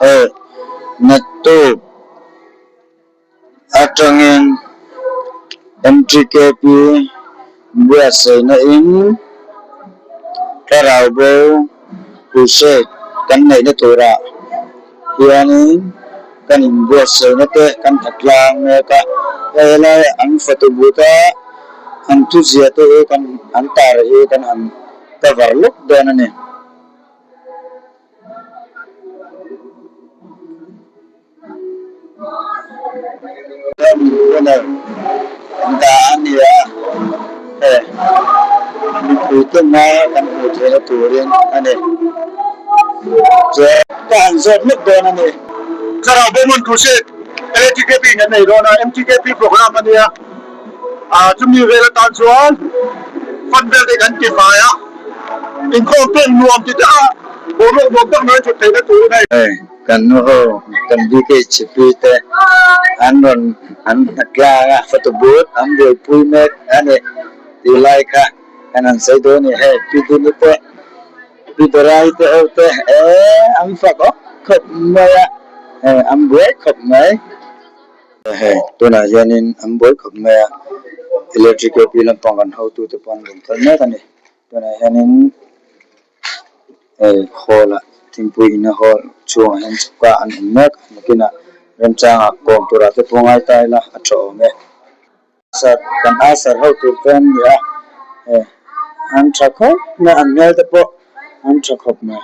Hei naktuk atangin MTKP buatsaihna in thlarau bo crusade kan neihna turah hianin kan inbuatsaihna te kan tha tlang mek a, hei helai an fatu but a an thuzia te hi kan an tar hi kan han cover lawk dawn a ni. Banner dah a ni a, hei mipui te hma kan hmuh theihna turin a ni. Chuan ka han zawt hlek dawn a ni. Thlarau Bawmon Crusade LATKP in an nei dawn a, MTKP program a nia. Chumi vel atan chuan fund vel te kan ti fai a, inkhawm pawh nuam ti tak a, boruak nuam tak mai thut theihna tur a nei. Hei kan nu ho kan BKHP te an rawn an hnatlang a, photo booth an buaipui mek a ni tih lai kha kan han sawi dawn a ni. Hei Pi Dini te, Pi Dorai te ho te eh an fak awk khawp mai a, hei an buai khawp mai. Hei tunah hianin an buai khawp mai a, electric ap lampang kan hotute pawh an rawn kal mek a ni. Tunah hianin hei hall ah thingpui inna hall chhungah hian chhukah an awm mek a, nakinah remchangah kawm turah te pawh ngai ta ila a tha awm e. Sir kan a sir ho tur te an ni a, hei an tha khawp mai an hmel te pawh an tha khawp mai.